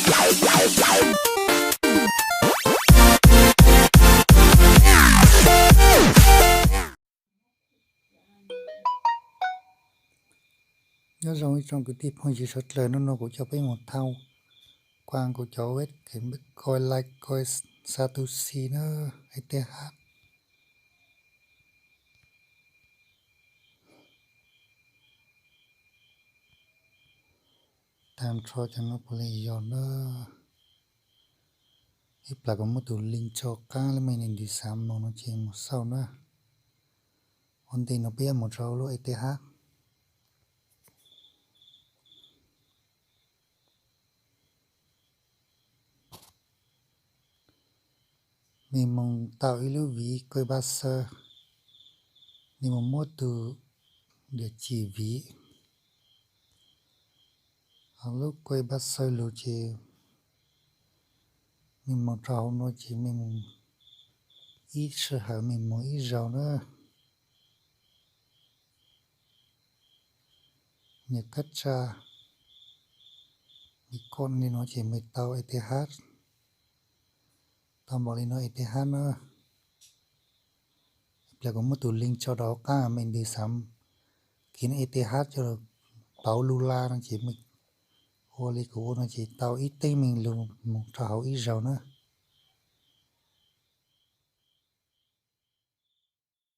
Nyob zoo ib tsoom kwv tij phooj ywg sawv dlawg, nub nua kuv coj peb mus thau kuas kuv cov web kws koi live koi Satoshi na, E T H. Tag nrho cov no puav leej yog na. Ib plag kuv muab tus link tso qab lub me ntsis xav mus no ces mus xauj na. Ua ntej no peb yuav mus rau lub E T H. Mej moog tau ib lub viv koj pab xawb, mej moog muab tug diam tsim viv. Ho lub koj pab xawb lug ces mej moog rau hauv no ces mej moog ib sij hawm mej moog ib zaug na. Nyuag kab tsa, mej koj li no ces mej tau E T H. Tau npaum li no E T H na. Ib plag kuv muab tus link tso rau hauv qab, mej ntws xav kis E T H coj lug pauv lub laj no ces mej ua li kuv ua no ces tau ib teeb meem lug moog rau hauv ib zaug na.